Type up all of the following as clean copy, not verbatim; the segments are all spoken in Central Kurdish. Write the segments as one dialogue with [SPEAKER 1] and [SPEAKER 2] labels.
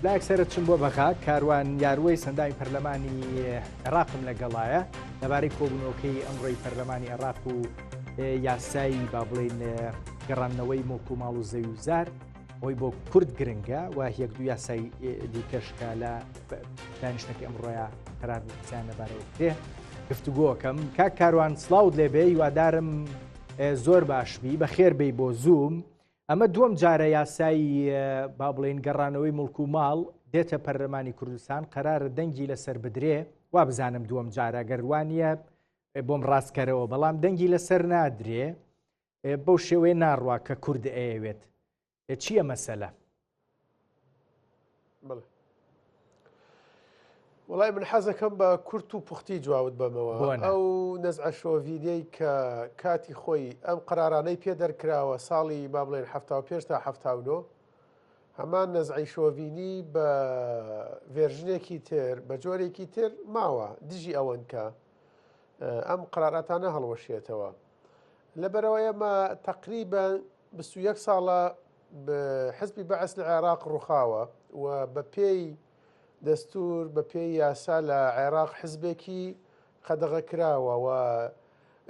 [SPEAKER 1] لایەک سەرە چم بۆ بەغا کاروان یاروەی سندامی پەرلەمانی عێراقم لەگەڵایە لەبارەی کۆبوونەوەکەی ئەمڕۆی پەرلەمانی عێراق و یاسایی با بڵین گەڕاندنەوەی مڵک و ماڵ و زەوی و زار ئەوی بۆ کورد گرنگە و یەک دوو یاسای دیکەش کە لە دانیشتەکەی ئەمڕۆیە قەرار بوو قسەیان لەبارەوە بکرێ گفتوگۆکەم کاک کاروان سڵاوت لێبێ هیوادارم زۆر باش بی بەخێر بێی بۆ زووم ئەمە دووەم جارە یاسایی با بڵێن گەڕانەوەی مڵک و ماڵ دێتە پەرلەمانی کوردستان قەرارە دەنگی لەسەر بدرێ وا بزانم دووەم جارە گەروانە بۆم ڕاستکەرەوە بەڵام دەنگی لەسەر نادرێ بەو شێوەیە ناڕوا کە کورد ئەیەوێت چییە مەسەلە؟
[SPEAKER 2] وڵای من حەزەکەم بە کورت و پوختی جوابت بەمەوە ئەو نەزعە شۆڤینەی کە کاتی خۆی ئەم قرارانەی پێ دەرکراوە ساڵی با بڵێن ه پێش تا ه هەمان نەزعی شۆڤینی بە ڤێرژنێکی تر بە جۆرێکی تر ماوە دژی ئەوەن کە ئەم قراراتانە هەڵوەشێتەوە لەبەرەوە ئێمە تقریبا 21 ساڵە حزبی بەعس لە عێراق ڕوخاوە و بە پێی دەستور بە پێی یاسا لە عێراق حزبێکی قەدەغە کراوە و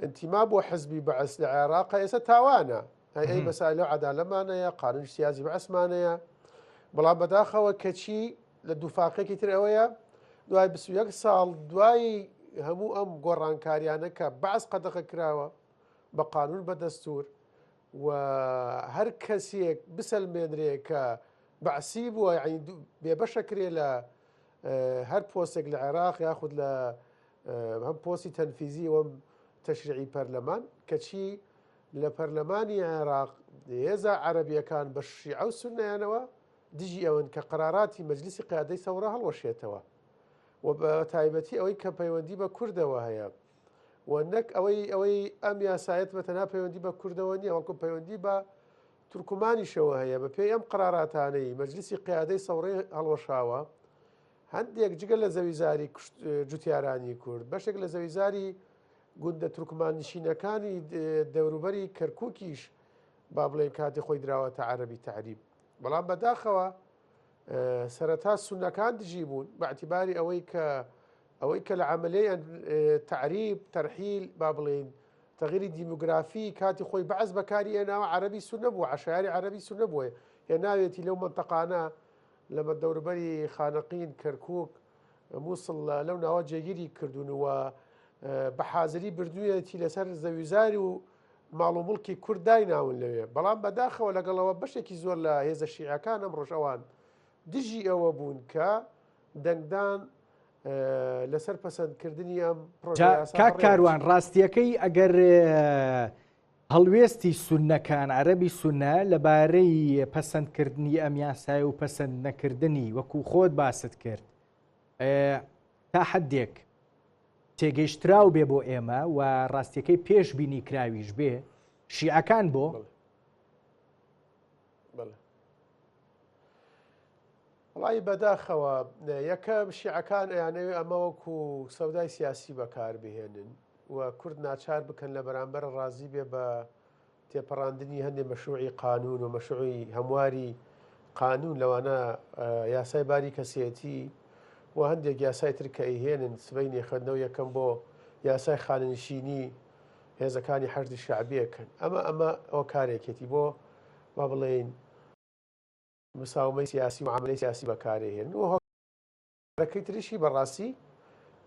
[SPEAKER 2] انتیما بۆ حزبی بەعس لە عێراق ئێستا تاوانە هەیئەی مەسائل و عەدالەمانەیە قانونی سیاسی بەعسمانەیە بەڵام بەداخەوە کەچی لە دووفاقێکی تر ئەوەیە دوای 21 ساڵ دوای هەموو ئەم گۆڕانکاریانە کە بەعس قەدەغە کراوە بە قانون بە دەستور و هەر کەسێک بسەلمێنرێ کە بەعسی بووە یعنی بێبەشە کرێ لە هەر پۆستێک لە عێراق یاخود لە هەم پۆستی تەنفیزی وەم تەشریعی پەرلەمان کەچی لە پەرلەمانی عێراق هێزە عەرەبیەکان بە شیعە و سوننەیانەوە دژی ئەوەن کە قەراراتی مەجلیسی قیادەی سەورە هەڵوەشێتەوە و بە تایبەتی ئەوەی کە پەیوەندی بە کوردەوە هەیە و نەک ئەوەی ئەوەی ئەم یاسایەت بە تەنها پەیوەندی بە کوردەوە نییە وەکو پەیوەندی بە تورکمانیشەوە هەیە بە پێی ئەم قراراتانەی مەجلیسی قیادەی سەوڕی هەڵوەشاوە هەندێک جگە لە زەویزاری جوتیارانی کورد بەشێک لە زەویزاری گوندە تورکماننشینەکانی دەوروبەری کەرکووکیش با بڵێن کاتی خۆی دراوەتە عەرەبی تەعریب بەڵام بەداخەوە سەرەتا سونەکان دژی بوون باعتیباری ئەوەی کە ئەوەی کە لە عملەی تعریب تەرحیل با بڵێین تەغیری دیموگرافی کاتی خۆی بەعس بەکاری هێناوە عەربی سونە بوو عشایری عەربی سونە بووە هێناوێتی لەو منتەقانە لە دەوروبەری خانەقین کەرکک موسڵ لەو ناوە جێگیری کردوون و بە حازری بردوویەتی لەسەر زەویزار و ماڵ و مڵکی کورد دایناون لەوێ بەڵام بەداخەوە لەگەڵەوە بەشێکی زۆر لە هێزە شیعەکان ئەم ڕۆژئەوان دژی ئەوە بوون کە دەنگدان لەسەر پەسەندکردنی ئەم
[SPEAKER 1] کاک کاروان ڕاستیەکەی ئەگەر هەڵوێستی سوننەکان، عەرەبی سوننە، لەبارەی پەسەندکردنی ئەم یاسایە و پەسەند نەکردنی وەکو خۆت باست کرد تا حدێک تێگەیشتراو بێ بۆ ئێمە و ڕاستیەکەی پێش بینی کراویش بێ شیعەکان بۆ
[SPEAKER 2] وڵی بەداخەوە یەکەم شیعەکان ئەیانەوێ ئەمە وەکو سەودای سیاسی بەکاربهێنن و کورد ناچار بکەن لە بەرامبەر ڕازی بێ بە تێپەڕاندنی هەندێ مەشروعی قانون و مەشروعی هەمواری قانون لەوانە یاسای باری کەسێتی و هەندێک یاسای تر کە ئەیهێنن سبەینێ خوێندنەوە یەکەم بۆ یاسای خانەنشینی هێزەکانی حەشدی شەعبیەکەن ئەمە ئەمە هۆکارێکێتی بۆ با بڵێین مساومەی سیاسی و عملی سیاسی بەکارێهێن و هۆکارەکەی تریشی بەڕاستی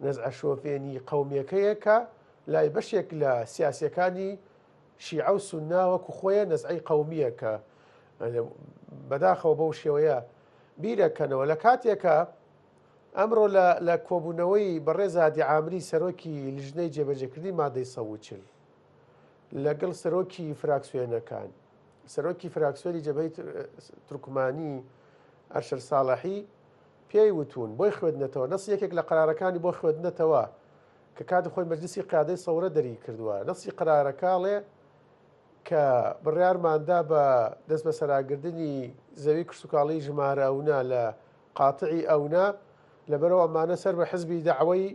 [SPEAKER 2] نەزعە شۆفێنی قەومیەکەیە کە لای بەشێک لە سیاسیەکانی شیعە و سوننا وەکو خۆیە نەزعەی قەومیە کە بەداخەوە بەو شێوەیە بیرەکەنەوە لە کاتێکە ئەمڕۆ لە کۆبوونەوەی بەڕێز هادی عامری سەرۆکی لیژنەی جێبەجێکردنی مادەی 140 لەگەڵ سەرۆکی فراکسیۆنەکان سەرۆکی فراکسیۆنی جەبهەی تورکمانی ئەرشەد ساڵحی پێی وتوون بۆی خوێندنەتەوە نەسی یەکێک لە قەرارەکانی بۆ خوێندنەتەوە کە کاتی خۆی مەجلیسی قیادەی سەورە دەری کردووە نەسی قەرارەکە کە بڕیارماندا بە دەست بەسەراگردنی زەوی کشتتوکاڵی ژمارە ئەونا لە قاتعی ئەونا لەبەرەوە ئەمانە سەر بە حزبی دەعوەی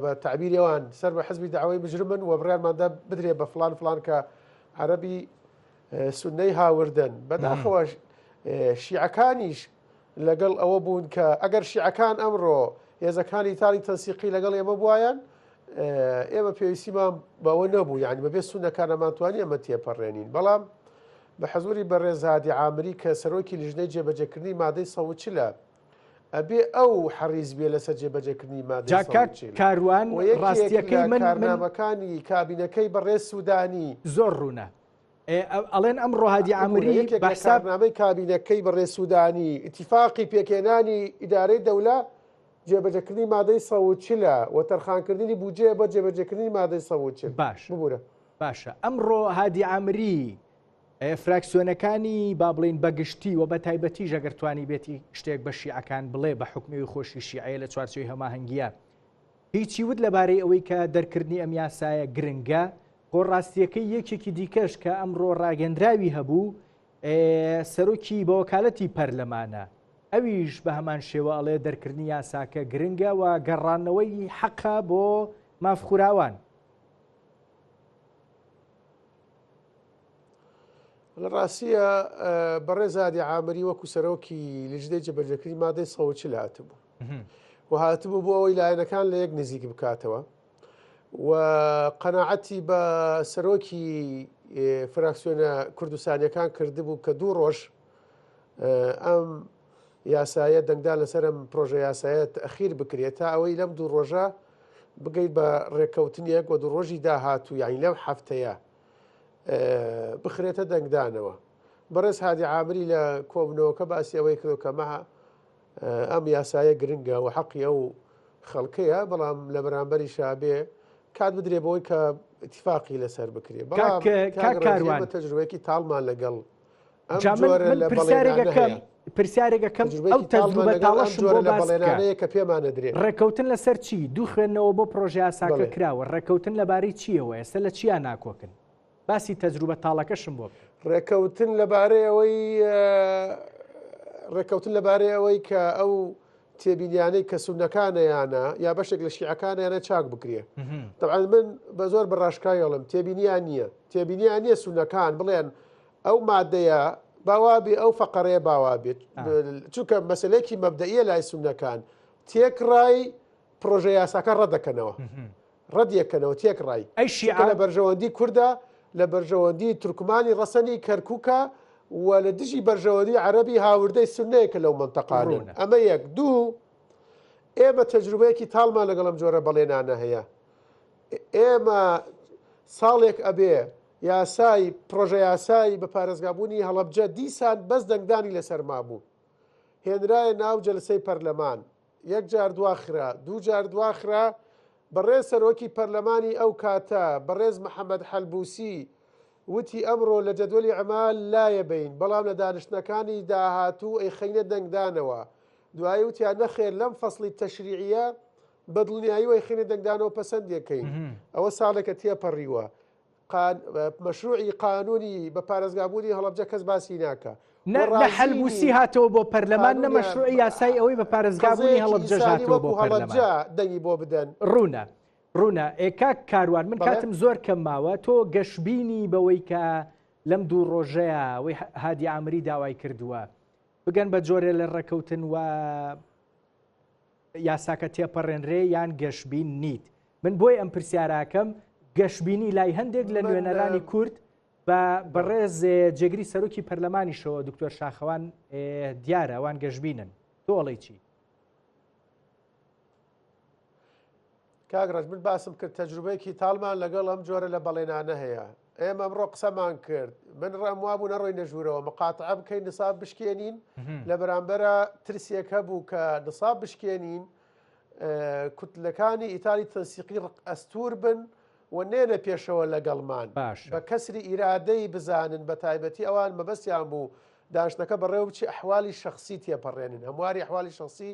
[SPEAKER 2] بە تعبیری ئەوان سەر بە حزبی دەعوەی مجرمن و بڕیارماندا بدرێ بە فلان فلان کە عەربی سونەی هاوردن بەداخەوە شیعەکانیش. لەگەڵ ئەوە بوون کە ئەگەر شیعەکان ئەمڕۆ هێزەکانی ئیتاری تەنسیقی لەگەڵ ئێمە بوایەن ئێمە پێویستیمان بەوە نەبوو یعنی بەبێ سونەکان ئەمانتوانی ئەمە تێپەڕێنین بەڵام بە حەزوری بەڕێز هادی عامری کە سەرۆکی لیژنەی جێبەجێکردنی مادەی 140 ئەبێ ئەو حەڕیز بێ لەسەر جێبەجێکردنی مادەی
[SPEAKER 1] جا کاک
[SPEAKER 2] 140
[SPEAKER 1] کاروان
[SPEAKER 2] و یەکێک لە
[SPEAKER 1] ڕاستیەکەی من من
[SPEAKER 2] کارنامەکانی کابینەکەی بەڕێز سودانی
[SPEAKER 1] زۆر ڕوونە ئەڵێن ئەمڕۆ هادی
[SPEAKER 2] ببورە
[SPEAKER 1] عامری
[SPEAKER 2] یەکێک
[SPEAKER 1] بە
[SPEAKER 2] لە
[SPEAKER 1] حساب
[SPEAKER 2] کارنامەی کابینەکەی بەڕێز سودانی ئیتیفاقی پێکهێنانی ئیدارەی دەولە جێبەجێکردنی مادەی 140 و تەرخانکردنی بودجەیە بۆ جێبەجێکردنی مادەی 140
[SPEAKER 1] باش
[SPEAKER 2] ببورە.
[SPEAKER 1] باشە ئەمڕۆ هادی عامری فراکسیۆنەکانی با بڵێین بەگشتی و بە تایبەتیش ئەگەر توانیبێتی شتێک بە شیعەکان بڵێ بە حوکمی ئەوی خۆشی شیعەیە لە چوارچێوەی هەماهەنگییە هیچی وت لەبارەی ئەوەی کە دەرکردنی ئەم یاسایە گرنگە خۆ ڕاستیەکەی یەکێکی دیکەش کە ئەمڕۆ ڕاگەندراوی هەبوو سەرۆکی بە وەکالەتی پەرلەمانە ئەویش بە هەمان شێوە ئەڵێ دەرکردنی یاساکە گرنگە و گەڕانەوەی حەقە بۆ مافخوراوان.
[SPEAKER 2] لە ڕاستیە بەڕێز هادی عامری وەکو سەرۆکی لیژنەی جێبەجێکردنی مادەی 140 هاتبوو و هاتبوو بۆ ئەوەی لایەنەکان لە یەک نزیک بکاتەوە و قەناعەتی بە سەرۆکی فراکسیۆنە کوردستانیەکان کردبوو کە دوو ڕۆژ ئەم یاسایە دەنگدان لەسەر ئەم پرۆژە یاسایە تەخیر بکرێت تا ئەوەی لەم دوو ڕۆژە بگەیت بە ڕێککەوتنێک و دوو ڕۆژی داهاتوو یانی لەم هەفتەیە بخرێتە دەنگدانەوە. بەڕێز هادی عامری لە کۆبنەوەکە باسی ئەوەی کردو کە مەها ئەم یاسایە گرنگە و حەقی ئەو خەڵکەیە بەڵام لە بەرامبەری شابێ کات بدرێ بۆی کە اتفاقی لەسەر بکرێ بەڵام
[SPEAKER 1] کاروان
[SPEAKER 2] تەجروبەیەکی تاڵمان لەگەڵ ئەم
[SPEAKER 1] جا من
[SPEAKER 2] جۆرە
[SPEAKER 1] من
[SPEAKER 2] لە
[SPEAKER 1] پرسیارێک
[SPEAKER 2] بەڵێنانە
[SPEAKER 1] ئەکەم
[SPEAKER 2] هەیە.
[SPEAKER 1] پرسیارێک ئەکەم ئەو
[SPEAKER 2] تەجروبەیەکی تاڵمان
[SPEAKER 1] تەجروبە
[SPEAKER 2] لەگەڵ ئەم
[SPEAKER 1] تاڵەشم بۆ
[SPEAKER 2] جۆرە لە
[SPEAKER 1] باس بکە
[SPEAKER 2] بەڵێنانەیە کە پێمان ئەدرێ.
[SPEAKER 1] ڕێکەوتن لەسەر چی؟ دوو خوێندنەوە بۆ پڕۆژە یاساکە
[SPEAKER 2] بەڵێ.
[SPEAKER 1] کراوە ڕێکەوتن لەبارەی چییەوە ئێستا لە چیا ناکۆکن؟ باسی تەجروبە تاڵەکەشم بۆ بکە.
[SPEAKER 2] ڕێکەوتن لەبارەی ئەوەی ڕێکەوتن لەبارەی ئەوەی کە ئەو تێبینیانەی کە سونەکانیانە یا بەشێک لە شیعەکانیانە چاک بکرێ طبعا من بە زۆر بە ڕاشکاوی ئەڵێم تێبینیان نییە تێبینیان نییە سونەکان بڵێن ئەو مادەیە باوابێ ئەو فەقەرەیە باوابێت چونکە مەسلەیەکی مەبدەئیە لای سونەکان تێکڕای پرۆژە یاساکە ڕەدەکەنەوە ڕەدیەکەنەوە تێکڕای
[SPEAKER 1] ئەی شیعە
[SPEAKER 2] لە بەرژەوەندی کوردە لە بەرژەوەندی تورکمانی ڕەسەنی کەرکووکە و لە دژی بەرژەوەندی عەرەبی هاوردەی سونەیە کە لەو مەنتەقانەن ئەمە یەک دوو ئێمە تەجروبەیەکی تاڵمان لەگەڵ ئەم جۆرە بەڵێنانە هەیە ئێمە ساڵێک ئەبێ یاسای پرۆژە یاسای بە پارێزگابوونی هەڵەبجە دیسان بەس دەنگدانی لەسەر مابوو هێنرایە ناو جەلسەی پەرلەمان یەک جار دواخرا دوو جار دواخرا بەڕێز سەرۆکی پەرلەمانی ئەو کاتە بەڕێز محەممەد حەلبوسی وتی ئەمڕۆ لە جەدوەلی عمال لایەبەین بەڵام لە دانیشتنەکانی داهاتوو ئەیخەینە دەنگدانەوە دوایی وتیان نەخێر لەم فەسڵی تەشریعیە بە دڵنیاییەوە ئەیخەینە دەنگدانەوە پەسەندیەکەین ئەوە ساڵێکە تێپەڕیوە مەشروعی قانونی بە پارێزگابوونی هەڵەبجە کەس باسی ناکە
[SPEAKER 1] نە حەلبوسی هاتەوە بۆ پەرلەمان نە مەشروعی یاسای ئەوەی بە پارێزگابوونی هەڵەبجەش هاتەوە بۆ پەرلەمان
[SPEAKER 2] دەنگی بۆ بدەن
[SPEAKER 1] ڕوونە ڕوونە ئێ کاک کاروان من کاتم زۆر کەم ماوە تۆ گەشببینی بەوەی کە لەم دوو ڕۆژەیە ئەوەی هادی عامری داوای کردووە بگەن بە جۆرێ لە ڕێکەوتن و یاساکە تێپەڕێنرێ یان گەشبین نیت من بۆی ئەم پرسیاراکەم گەشببینی لای هەندێک لە نوێنەرانی کورد بە بەڕێز جێگری سەرۆکی پەرلەمانیشەوە دکتۆر شاخەوان دیارە ئەوان گەشببینن تۆ ئەڵێی چی؟
[SPEAKER 2] کاک ڕەش من باسم کرد تەجروبەیەکی تاڵمان لەگەڵ ئەم جۆرە لە بەڵێنانە هەیە ئێمە ئەمڕۆ قسەمان کرد من ڕام وابوو نەڕۆینە ژوورەوە مقاتعە بکەین نساب بشکێنین لە بەرامبەرە ترسێک هەبوو کە نساب بشکێنین کوتلەکانی ئیتالی تەنسیقی ڕق ئەستور بن و نێنە پێشەوە لەگەڵمان
[SPEAKER 1] باش
[SPEAKER 2] بە کەسری ئیرادەی بزانن بە تایبەتی ئەوان مەبەستیان بوو داشتنەکە بەڕێوە بچی ئەحوالی شخصی تێپەڕێنن هەمواری ئەحوالی شخصی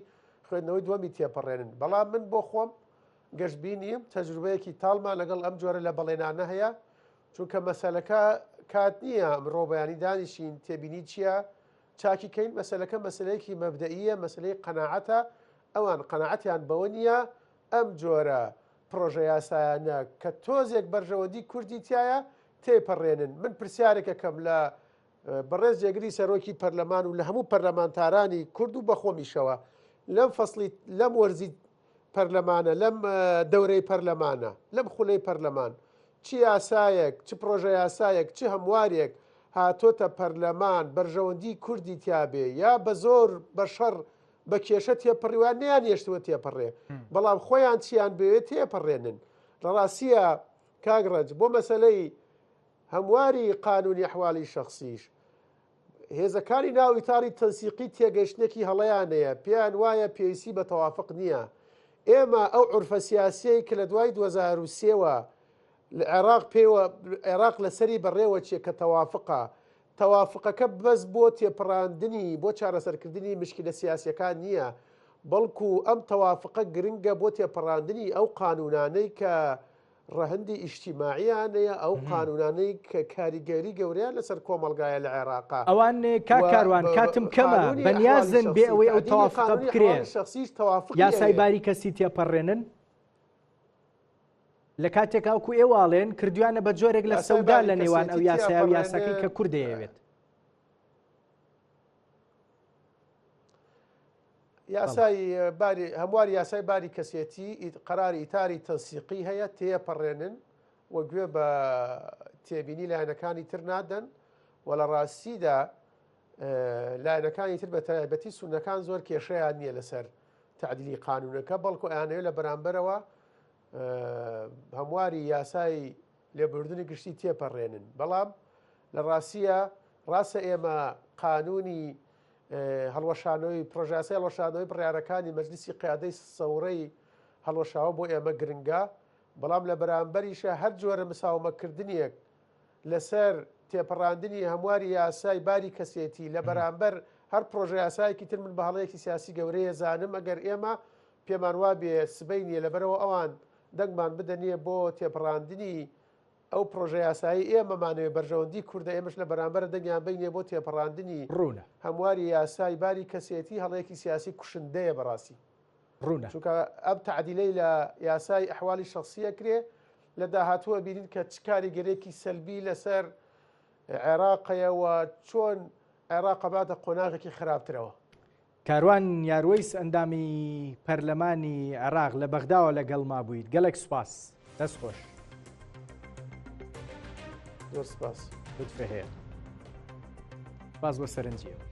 [SPEAKER 2] خوێندنەوەی دووەمی تێپەڕێنن، بەڵام من بۆ خۆم گەشبینیم، تەجروبەیەکی تاڵمان لەگەڵ ئەم جۆرە لە بەڵێنانە هەیە، چونکە مەسەلەکە کات نییە ئەمڕۆ بەیانی دانیشین تێبینی چییە چاکی کەین، مەسەلەکە مەسەلەیەکی مەبدەئییە، مەسەلەی قەناعەتە، ئەوان قەناعەتیان بەوە نییە ئەم جۆرە پڕۆژە یاسایانە کە تۆزێک بەرژەوەندی کوردی تیایە تێیپەڕێنن. من پرسیارێک ئەکەم لە. بەڕێز جێگری سەرۆکی پەرلەمان و لە هەموو پەرلەمانتارانی کورد و بەخۆمیشەوە لەم فەسڵی لەم وەرزی پەرلەمانە لەم دەورەی پەرلەمانە لەم خولەی پەرلەمان چ یاسایەک چ پرۆژە یاسایەک چ هەموارێک هاتۆتە پەرلەمان بەرژەوەندی کوردی تیابێ یا بە زۆر بە شەڕ بە کێشە تێپەڕیوە نیان هێشتووە تێپەڕێ بەڵام خۆیان چیان بوێت تێپەڕێنن لە ڕاستیە کاک ڕەنج بۆ مەسەلەی هەمواری قانونی ئەحوالی شەخسیش هێزەکانی ناو ئیتاری تەنسیقی تێگەشتنێکی هەڵەیان هەیە پێیان وایە پێویستی بە تەوافق نییە ئێمە ئەو عورفە سیاسیەی کە لە دوای 2003وە لە عێراق پێوە عێراق لەسەری بەڕێوە چێ کە تەوافقە تەوافقەکە بەس بۆ تێپەڕاندنی بۆ چارەسەرکردنی مشکلە سیاسیەکان نییە بەڵکو ئەم تەوافقە گرنگە بۆ تێپەڕاندنی ئەو قانونانەی کە ڕەهەندی ئیجتیماعییان هەیە، ئەو قانوونانەی کە کاریگەری گەورەیان لەسەر کۆمەڵگایە لە عێراقا.
[SPEAKER 1] ئەوان کاک کاروان کاتم کەمە بەنیازن بێ ئەوەی ئەو تەوافقە بکرێ یاسای باری کەسی تێپەڕێنن؟ لە کاتێکا وەکو ئێوە ئەڵێن کردویانە بە جۆرێک لە سەودا لە نێوان ئەو یاسای و یاساکەی کە کورد دەیەوێت.
[SPEAKER 2] یاسای باری هەمواری یاسای باری کەسێتی قەراری ئیتاری تەنسیقی هەیە تێپەڕێنن و گوێ بە تێبینی لایەنەکانی تر نادەن و لە ڕاستیدا لایەنەکانی تر بە تایبەتی سونەکان زۆر کێشەیان نییە لەسەر تعدیلی قانونەکە بەڵکو ئەیانەوێت لە بەرامبەرەوە هەمواری یاسای لێبوردنی گشتی تێپەڕێنن بەڵام لە ڕاستیە ڕاستە ئێمە قانونی هەڵوەشانەوەی پرۆژاسای هەڵوەشانەوەی بڕیارەکانی مەجلیسی قیادەی سەورەی هەڵوەشاوە بۆ ئێمە گرنگە بەڵام لە بەرامبەریشە هەر جۆرە مساومەکردنێک لەسەر تێپەڕاندنی هەمواری یاسای باری کەسێتی لە بەرامبەر هەر پرۆژە یاسایەکی تر من بە هەڵەیەکی سیاسی گەورەیە زانم ئەگەر ئێمە پێمان وابێ سبەی نییە لەبەرەوە ئەوان دەنگمان بدەنیە بۆ تێپەڕاندنی ئەو پرۆژە یاسایی ئێمەمانەوێ بەرژەوەندی کوردە ئێمەش لە بەرامبەر دەنگیان بینێ بۆ تێپەڕاندنی
[SPEAKER 1] ڕوونە
[SPEAKER 2] هەمواری یاسای باری کەسێتی هەڵەیەکی سیاسی کوشندەیە بەڕاستی
[SPEAKER 1] ڕوونە
[SPEAKER 2] چونکە ئەم تعدیلەی لە یاسای ئەحوالی شخصیە کرێ لە داهاتووە بینین کە چ کاریگەرێکی سەلبی لەسەر عێراقەیە و چۆن عێراق باتە قۆناغێکی خراپترەوە.
[SPEAKER 1] کاروان یاروەیس ئەندامی پەرلەمانی عێراق لە بەغداوە لەگەڵما بوویت گەلێک سوپاس دەست خۆش.
[SPEAKER 2] زۆر سپاس.
[SPEAKER 1] لوتفە هەیە. سپاس بۆ سەرنجیەوە.